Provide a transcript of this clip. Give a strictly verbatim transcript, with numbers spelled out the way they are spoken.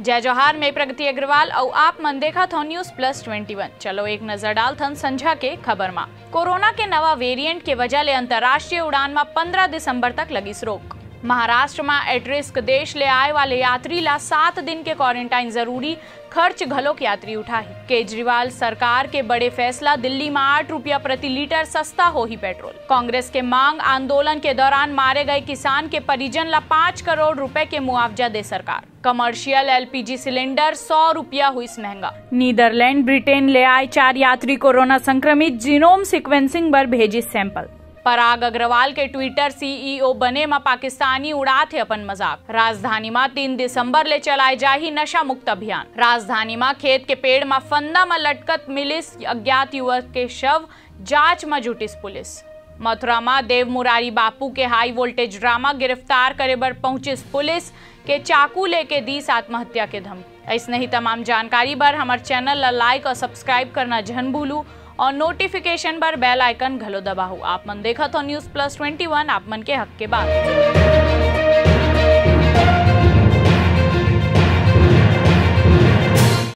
जय जोहार, मैं प्रगति अग्रवाल अउ आप मन देखत हो News Plus Twenty One। चलो एक नजर डालथन संझा के खबर मा। कोरोना के नवा वेरिएंट के वजह ले अंतर्राष्ट्रीय उड़ान मा पन्द्रह दिसंबर तक लगिस रोक। महाराष्ट्र मा एट रिस्क देश ले आए वाले यात्री ला सात दिन के क्वारंटाइन जरूरी, खर्च घलोक यात्री उठाही। केजरीवाल सरकार के बड़े फैसला, दिल्ली मा आठ रुपया प्रति लीटर सस्ता होही पेट्रोल। कांग्रेस के मांग, आंदोलन के दौरान मारे गए किसान के परिजन ला पाँच करोड़ रुपए के मुआवजा दे सरकार। कमर्शियल एलपीजी सिलेंडर सौ रुपया हुइस महंगा। नीदरलैंड, ब्रिटेन ले आए चार यात्री कोरोना संक्रमित, जीनोम सीक्वेंसिंग बर भेजिस सैंपल। पराग अग्रवाल के ट्विटर सीईओ बने म पाकिस्तानी उड़ात हे अपन मजाक। राजधानी म तीन दिसंबर ले चलाए जाही नशा मुक्त अभियान। राजधानी म खेत के पेड़ म फंदा म लटकत मिलिस अज्ञात युवक के शव, जांच म जुटिस पुलिस। मथुरा म देव मुरारी बापू के हाई वोल्टेज ड्रामा, गिरफ्तार करे बर पहुंचिस पुलिस, के चाकू लेके दीस आत्महत्या के धमकी। अइसने ही तमाम जानकारी बर हमर चैनल ला लाइक और सब्सक्राइब करना झन भूलू और नोटिफिकेशन बर बेल आइकन घलो दबाहू। आप मन देखत हो News Plus Twenty One, आप मन के हक के बात।